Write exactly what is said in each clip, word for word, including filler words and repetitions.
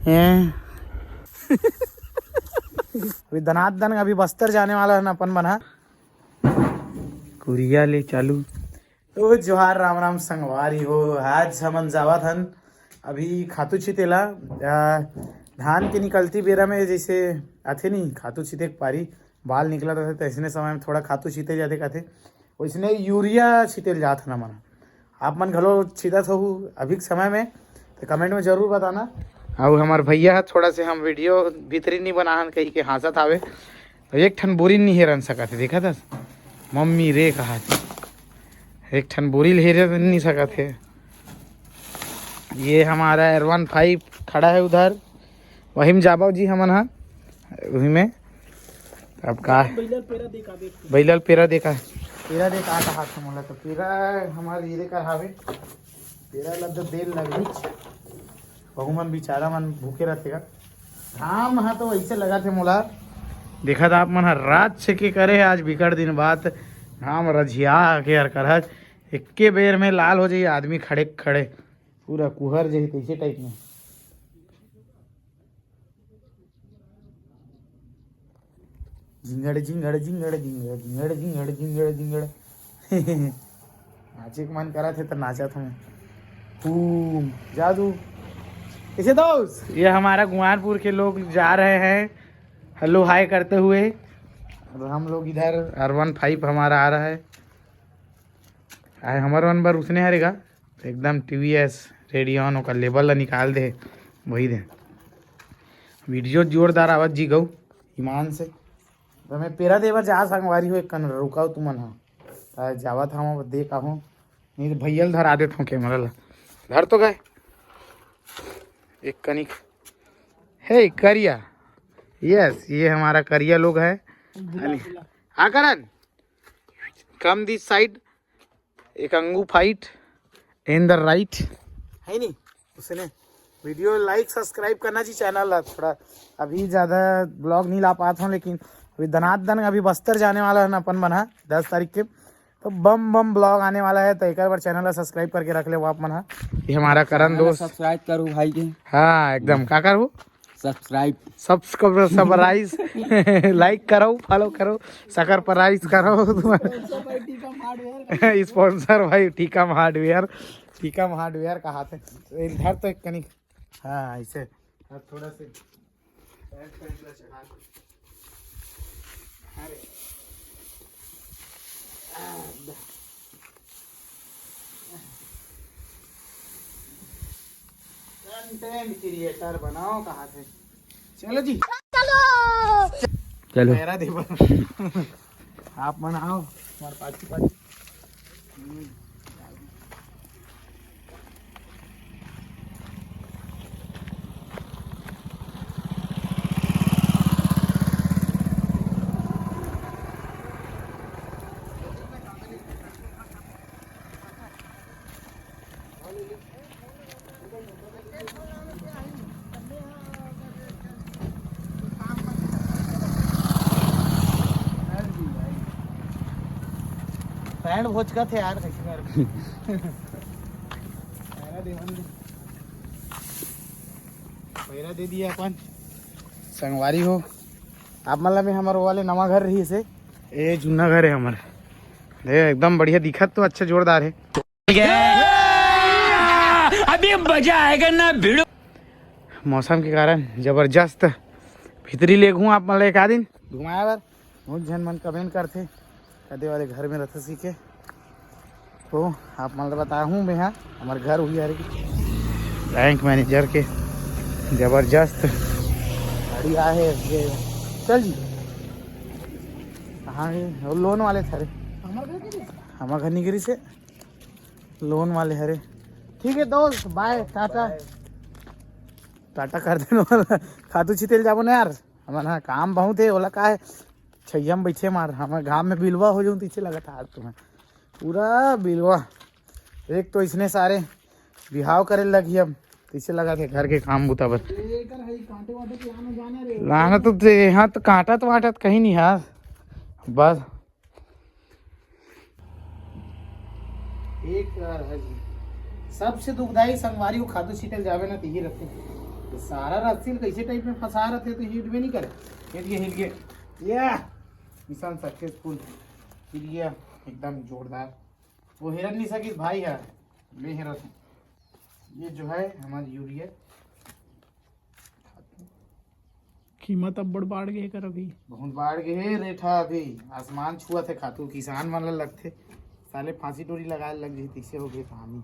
हैं। अभी दनादन अभी बस्तर जाने वाला है ना अपन मन ह। कुरिया ले चालू। तो जोहार, राम राम संगवारी हो। आज हमन जावत हन अभी खातू छिते ला। आ, धान के निकलती बेरा में जैसे आथे नी खातू छिते के पारी, बाल निकलत रथे, तैसने समय में थोड़ा खातू छिते जाथे कथे, वैसने यूरिया छिते ल जात हन हमन। आप मन घलो छितत होहू अभी के समय में, तो कमेंट में जरूर बताना। अउ हमर भैया ह थोड़ा से हम वीडियो भीतरी नहीं बनाहन कही के हाँसत हावे। तो एक ठन बोरी नहीं हेरन सकत हे, देखत हस? मम्मी रे कहा, एक ठन बोरी ल हेरे नहीं सकत हे। ये हमारा एरवन फाइव खड़ा है उधर, वही में जाबो जी हमन हा, वही में। अब का बैलर पेरा दे का देख। बैलर पेरा दे का, पेरा दे का कहा था मोला, तो पेरा हमारे ये कर हावे, पेरा लग देर लगही। बहू मन बेचारा मन भूखे रहते का। घाम हा तो ऐसे लगा थे मोला। देखा था आप मन हर रात से के करे, आज बिकट दिन बाद घाम रझिया के हर करहज। एक्के बेर में लाल हो जाई आदमी खड़े खड़े, पूरा कुहर जही तैसे टाइप में। झिंगड़ झिंगड़ झिंगड़ झिंगड़ झिंगड़ झिंगड़ झिंगड़ झिंगड़। नाचे के मन करा थे तो नाचा था मैं। बूम, जादू। कैसे दोस्त, ये हमारा गुआनपुर के लोग जा रहे हैं हेलो हाय करते हुए। और हम लोग इधर आर वन फाइव हमारा आ रहा है। आए हमर मन बर उसने हरेगा, एकदम टी वी एस रेडियन ओकर लेबल ला निकाल दे, वही दे। वीडियो जोरदार आवत जी गऊ, ईमान से। तो मैं पेरा दे बर जा संगवारी हो, एक कन रुकाओ तुमन हा। त जावत हूँ, देख आहूँ। नहीं तो भैया ल धरा देत हूँ कैमरा ला। धर तो गए। एक कनिक। हे करिया। यस, ये हमारा करिया लोग है। हाँ करण, कम दिस साइड। एक अंगू फाइट इन द राइट। है नी? उसने वीडियो लाइक सब्सक्राइब करना जी चैनल ला। थोड़ा अभी ज़्यादा ब्लॉग नहीं ला पाता हूँ, लेकिन अभी दनात दन अभी बस्तर जाने वाला है ना अपन मन हा दस तारीख के, तो बम बम ब्लॉग आने वाला है। तो एक बार चैनल ला सब्सक्राइब करके रख ले वो आप मन हा। ये हमारा करण दोस्त। सब्सक्राइब करो भाई के। हाँ एकदम, का करो? सब्सक्राइब। सब्सक्राइब, लाइक करो, फॉलो करो, सकर प्राइस करो। स्पॉन्सर भाई टीकम हार्डवेयर। टीकम हार्डवेयर कहा थे इधर तो एक कनी। हाँ ऐसे। अब थोड़ा से पैंट पैंट ला चढ़ा दे। अरे। कंटेंट क्रिएटर बनाओ कहा थे। चलो जी। चलो। पैरा दे बर। आप मन आओ हमारे पाछू पाछू। पैंट भोचका थे यार, कैसे कर। पैरा दे, पैरा दे दिया अपन। संगवारी हो, आप मतलब में हमारे वाले नवा घर रही से, ए जूना घर है हमारे। ए, एकदम बढ़िया दिखत तो अच्छा जोरदार है। अभी मजा आएगा ना भिड़ो। मौसम के कारण जबरदस्त भीतरी ले घूम आप मतलब एक आध दिन घुमाए बर। बहुत झन मन कमेंट करथे, कदे वाले घर में रहथे सीखे। तो आप मन ल बताहूँ मैं हा, हमार घर हुई हरे बैंक मैनेजर के जबरदस्त गाड़ी आहे। ये चल जी, कहाँ गए? वो लोन वाले थे रे। हमार घर नहीं गिरी से, लोन वाले हरे। ठीक है दोस्त, बाय, टाटा। टाटा कर देने वाला। खातू छिते ल जाबो ना यार, हमन हा काम बहुत है। ओला का है, छैया में बैठे मार, हमारे गाँव में बिलवा हो जाऊँ तो इसे लगता आज तुम्हें पूरा बिलवा। एक तो इसने सारे बिहाव करे लगी, अब तो इसे लगा थे घर के काम बुता बर। लाना तो दे, यहाँ तो काटत वाटत कहीं नहीं है बस। एक यार है जी। सबसे दुखदाई संगवारी हो, खातू छीटे ल जावे ना, तो ये रखते हैं। सारा रस्सी ल कइसे टाइप में फंसा रथे तो हिट में नहीं करे। हिट गया, हिट गया। या मिशन सक्सेसफुल। हिट गया, एकदम जोरदार। वो हिरन नहीं सकिस भाई है, मैं हिरन हूँ। ये जो है हमारी यूरिया। कीमत अब्बड़ बाढ़ गे कर अभी। बहुत बाढ़ गे हे रेट हा अभी, आसमान छुआ थे खातू, किसान मन ला लगथे। साले फांसी डोरी लगाए लग जही, तैसे हो गए कहानी।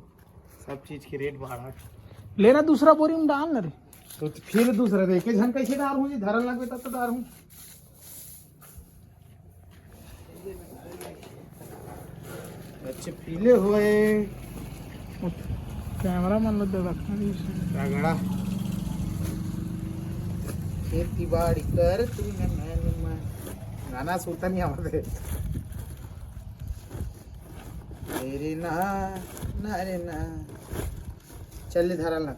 सब चीज के रेट बाढ़ा। लेना दूसरा बोरी में डाल ना रे। तो फिर दूसरा देखे झन कैसे डार हूँ जी, धरन लगबे तब तो डार हूँ। अच्छे पीले होए। कैमरा मन लो दे रखना भी। रगड़ा। खेती बाड़ी कर तू न मैंने मन। गाना सुनता नहीं आवत हे। अरे ना, ना रे ना। चल ले धरा ला।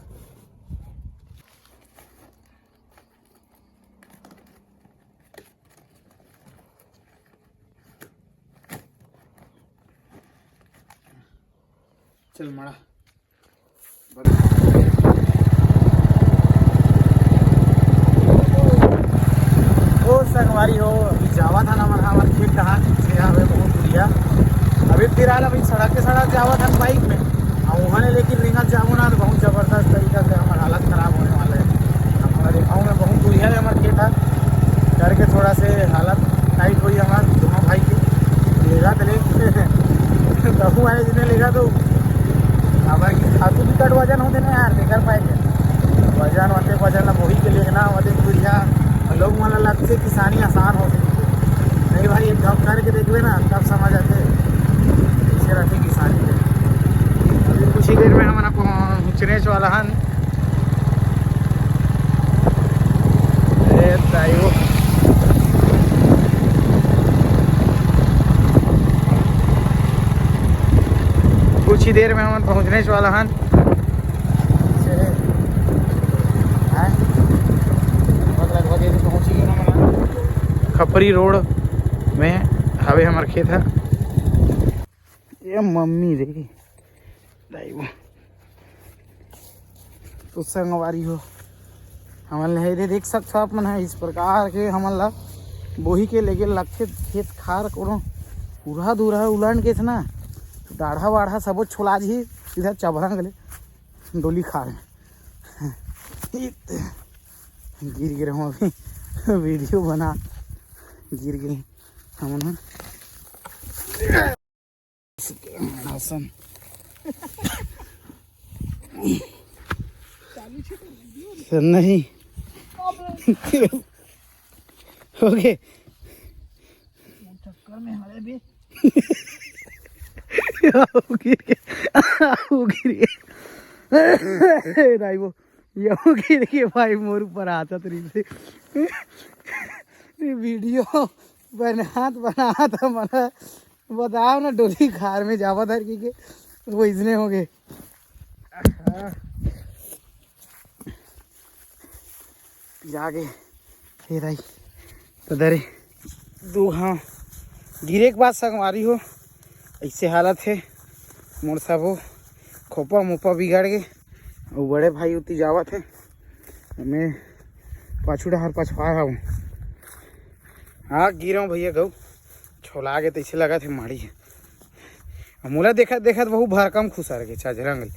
चल मड़ा। ओ संगवारी हो, अभी जावत हन हमन, हमर खेत डहार से हवे बहुत दूरिया। अभी फिलहाल अभी सड़क के सड़क जावत हन बाइक में, अउ उहाँ ले लेकिन रेंगत जाबो ना तो बहुत जबरदस्त तरीका से हमर हालत खराब होने वाला है। हमर गाँव में बहुत दूरिया है हमर खेत है, करके थोड़ा से हालत टाइट होई हमर दोनों भाई के। लेगा तो ले तहु आए जिन्हें लेगा तो अब की खातू भी कट वजन होते ना यार, बेकार पाए के वजन होते, वजन ला वही के लेना होते दूरिया। लोग मन ला लगथे किसानी आसान हो सकथे। नहीं भाई, एक काम करके देखबे ना, तब समझ आथे कैसे रहथे किसानी में। अभी कुछ ही देर में हमन पहुँचने वाला हन। ए ताई वो। कुछ ही देर में हमन पहुँचने वाला हन। हैं? लगभग ये तो पहुँच ही गए हमन। खपरी रोड में हवे हमर खेत ह। ये मम्मी रे, दाई वो। तो संगवारी हो, हमन ले दे देख सकथो आप मन ह, इस प्रकार के हमन ला बोही के लेके लगथे खेत खार कोनो उरहा दुरहा उलान के ना, डाढ़ा वाढ़ा सबो छोला जी इधर चबरंग ले डोली खार में। गिर गिरे हूँ अभी वीडियो बना, गिर गए हमन ह। आसन। सर नहीं। ओके। चक्कर में हरे भी। वो गिर गया। वो गिर गया। राई वो, ये वो गिर गया भाई, मोर ऊपर आता तरी से। ये वीडियो बनात बनात हमारा बताओ ना, डोली खार में जावा धर के, के वो इसने हो गए। पिरा गए। फिर आई तो दरे दू घाव गिरे के बाद संगवारी हो, ऐसे हालत है मोर सब हो, खोपा मोपा बिगड़ गए। वो बड़े भाई उती जावत है, मैं पाछू डहार पछवा हूँ। हाँ गिरो भैया गऊ, छोला के तैसे लगा थे माड़ी है। अब मोला देखत देखत वहू भरकम खुसर के चजरंग ले।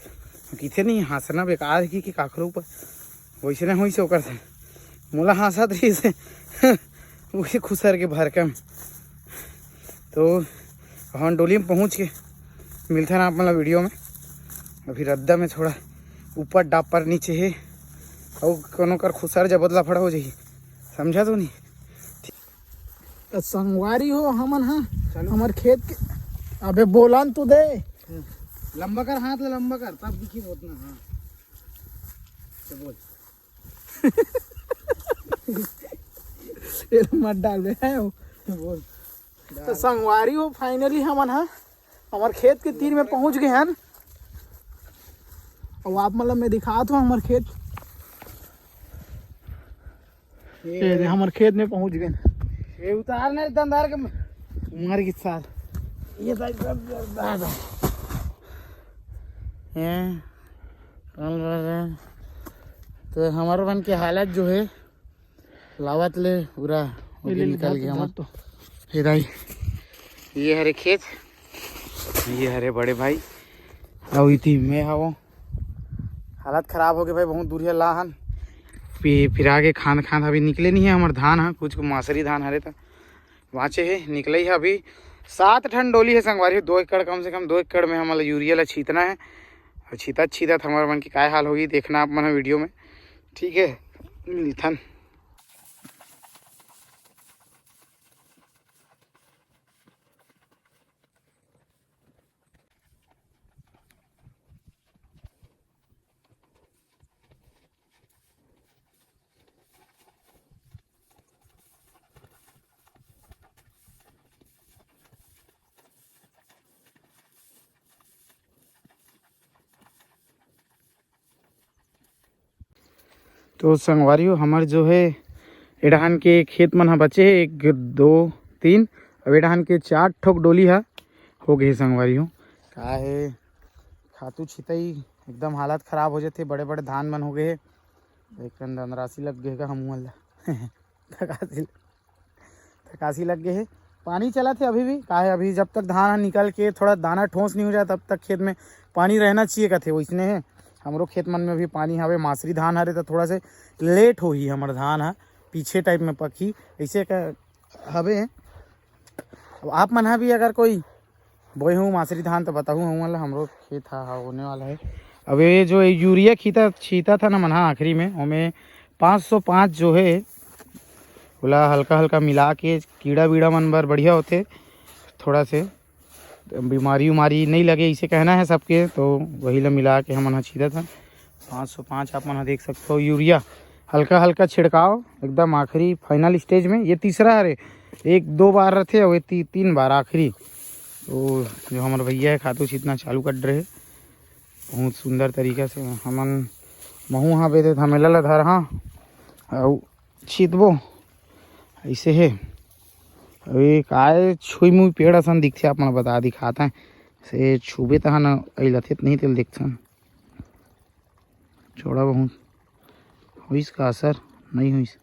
किथे नहीं हंसना बेकार की, कि काकरो ऊपर वैसे नहीं होई से ओकर से। मोला हंसत रही से वही खुसर के भरकम। तो हम डोली में पहुँच के मिलथन आप मतलब वीडियो में। अभी रद्दा में थोड़ा ऊपर डापर नीचे है, और कोनो कर खुसर जबत लफड़ा हो जाही, समझा तो नहीं। त संगवारी हो, हमन ह चलो। हमर खेत के, अबे बोलन तो दे। लंबा कर, हाथ ला लंबा कर, तब दिखी उतना। हाँ, तो बोल। ये तो मत डाल बे, हैं वो। बोल। तो संगवारी हो, finally हमन ह हमर खेत के तीर में पहुंच गए हन। अब आप मतलब मैं दिखात हूँ हमर खेत। ये ये दे, हमर खेत में पहुंच गए। ये उतार नहीं दंदार के, मार के साथ। ये भाई, ये कौन बोल रहे हैं? तो हमर मन के हालत जो है, लावत ले पूरा ये ले, निकल गया हमार। तो फिर आई, ये हरे खेत, ये हरे बड़े भाई, अउ इति मैं हवो। हालत खराब हो गए भाई, बहुत दूरिहा ला हन। पि-, पिरा के खांद खांद अभी निकले नहीं है हमर धान ह, कुछ मासरी धान हरे त बाँचे हे, निकले ही अभी। सात ठन डोली है संगवारी, दो एकड़, कम से कम दो एकड़ में हमन ला यूरिया ला छीतना है। और छीतत छीतत हमर मन के काय हाल होगी, देखना आप मन ह वीडियो में। ठीक है, मिलथन। तो संगवारी हो, हमर जो है एडहान के खेत मन ह बचे हे, एक, दो, तीन, अब एडहान के चार ठोक डोली ह हो गए हे संगवारी हो। का हे, खातू छितई एकदम हालत खराब हो जाथे, बड़े बड़े धान मन हो गए हे। एक ठन दंदरासी लग गए का हमू मन ला। थकासी, थकासी लग गए हे। पानी चलत हे अभी भी, का हे, अभी जब तक धान ह निकल के थोड़ा दाना ठोस नहीं हो जाए, तब तक खेत में पानी रहना चाहिए कथे, वैसने हे। हमरो खेत मन में अभी पानी हवे, मासरी धान हरे, तो थोड़ा से लेट होही हमर धान ह, पीछे टाइप में पकही, ऐसे का हवे। अब आप मन ह भी अगर कोई बोए हूँ मासरी धान, तो बताहूँ हमन ला, हमरो खेत ह, ह होने वाला है। अब ये जो यूरिया खीता छीता था ना मन ह आखिरी में, ओमे पाँच सौ पाँच जो है, ओला हल्का हल्का मिला के, कीड़ा बीड़ा मन बर बढ़िया होथे, थोड़ा से बीमारी उमारी नहीं लगे, इसे कहना है सबके, तो वही ला मिला के हमन ह छीतत हन। पाँच सौ पाँच आप मन ह देख सकते हो, यूरिया हल्का हल्का छिड़काव एकदम आखिरी फाइनल स्टेज में। ये तीसरा हरे, एक दो बार रहथे, और ये ती, तीन बार आखिरी। तो जो हमर भैया है खातू छीतना चालू कर रहे, बहुत सुंदर तरीका से। हमन महू हाँ बेदे धमेला ला धर हाँ, अउ छीतबो। ऐसे हे। अभी काय छुई मुई पेड़ असन दिखथे, आप मन बता दिखात हैं। से छुबे तहन अइलथे त नहीं तेल देखथन। छोड़ा बहुत होइस का असर? नहीं होइस।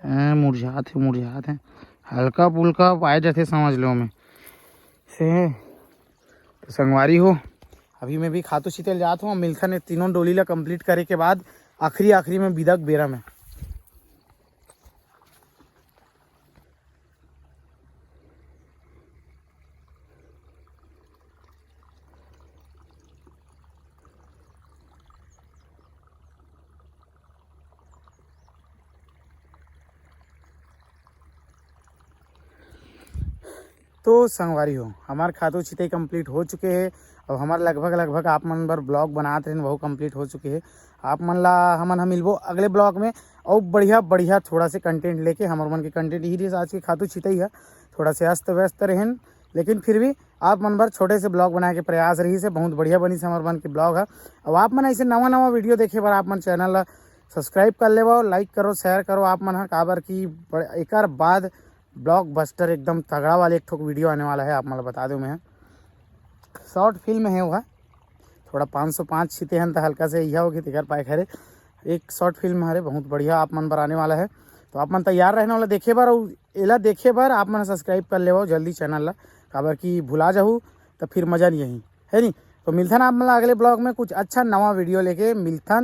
ए, मुरझात हे, मुरझात हे। हल्का फुल्का पाए जाथे, समझ लो में। से तो संगवारी हो, अभी मैं भी खातू छीते ल जात हूँ। मिलथन ये तीनों डोली ला कंप्लीट करे के बाद आखिरी, आखिरी में बिदा के बेरा में। तो संगवारी हो, हमार खातू छितई कंप्लीट हो चुके हे। अब हमार लगभग, लगभग आप मन बर ब्लॉग बनात रहेन, वहू कंप्लीट हो चुके हे। आप मन ला हमन ह मिलबो अगले ब्लॉग में, अउ बढ़िया, बढ़िया थोड़ा से कंटेंट लेके। हमर मन के कंटेंट यही रहिस आज के खातू छितई ह, थोड़ा से अस्त व्यस्त रहेन, लेकिन फिर भी आप मन बर छोटे से ब्लॉग बनाए के प्रयास रहिस हे। बहुत बढ़िया बनिस हमर मन के ब्लॉग ह। अब आप मन ऐसे नवा, नवा वीडियो देखे बर आप मन चैनल ला सब्सक्राइब कर लेवो, लाइक करो, शेयर करो आप मन ह, काबर कि बड़-, एकर बाद ब्लॉकबस्टर एकदम तगड़ा वाला एक ठोक वीडियो आने वाला है, आप मन ल बता देव मैं। शॉर्ट फिल्म है वह, थोड़ा पाँच सौ पाँच छिते हन त हल्का से इहा होगे, तेकर पाए हरे एक शॉर्ट फिल्म हरे, बहुत बढ़िया आप मन बर आने वाला है। तो आप मन तैयार रहने वाला देखे बर, अउ एला देखे बर आप मन सब्सक्राइब कर लेवो जल्दी चैनल ला, काबर कि भुला जाहू त फिर मजा नहीं आही, है नी? तो मिलथन आप मन ला अगले ब्लॉग में कुछ अच्छा नवा वीडियो लेके मिलथन।